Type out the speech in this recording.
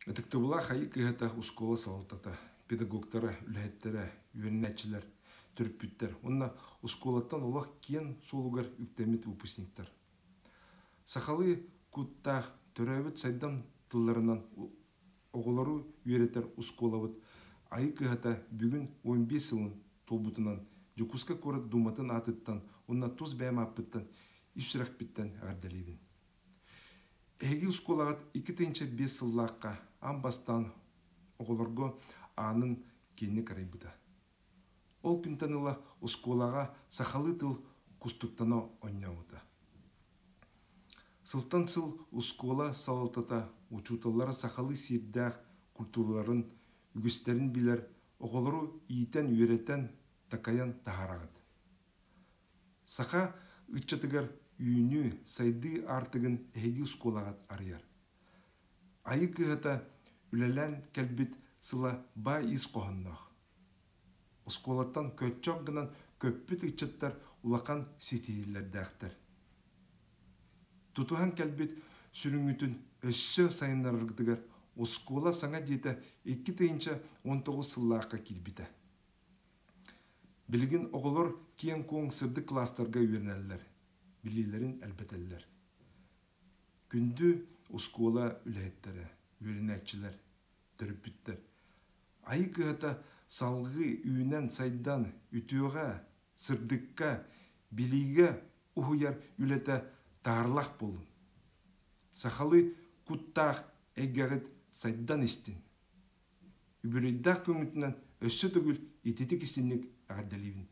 Ытыктабыллаах Айыы Кыһата оскуола салалтата, педагогтара, үлэһиттэрэ, үөрэнээччилэр, төрөппүттэр уонна оскуолаттан олох киэн суолугар үктэммит выпускниктар. Сахалыы куттаах, төрөөбүт сайдам тылларынан оҕолору үөрэтэр оскуолабыт Айыы Кыһата бүгүн 15 сылын туолбутунан Дьокуускай куорат Дууматын аатыттан уонна тус бэйэм ааппыттан ис сүрэхпиттэн эҕэрдэлиибин. Эһиги оскуолаҕыт 2005 сыллаахха аан бастаан оҕолорго аанын киэҥник арыйбыта. Ол күнтэн ыла оскуолаҕа сахалыы тыл кустуктана оонньообута. Сылтан сыл оскуола салалтата учууталлара сахалыы сиэрдээх культураларын үгүстэрин билэр оҕолору иитэн-үөрэтэн, такайан таһаараҕыт. Саха ыччатыгар үүнүү, сайдыы аартыгын эһиги оскуолаҕыт арыйар. Айыы кыһата үлэлээн кэлбит сыла баай ис хоһоонноох. Оскуолаттан көччөх гынан көппүт ыччаттар улахан ситиһиилэрдээхтэр. Тутуһан кэлбит сүрүҥҥүтүн өссө сайыннараргытыгар оскуола саҥа дьиэтэ 2019 сыллаахха киирбитэ. Билигин оҕолор киэҥ-куоҥ сырдык кылаастарга үөрэнэллэр, билиилэрин элбэтэллэр. Күндү оскуола үлэһиттэрэ, үөрэнээччилэр, төрөппүттэр Айыы кыһата салгыы үүнэн-сайдан, үтүөҕэ, сырдыкка, билиигэ уһуйар үлэтэ таһарлаах буоллун. Сахалыы куттаах эйгэҕит сайдан истин. Үбүлүөйдээх күҥҥүтүнэн өссө төгүл ититик истинник эҕэрдэлиибин.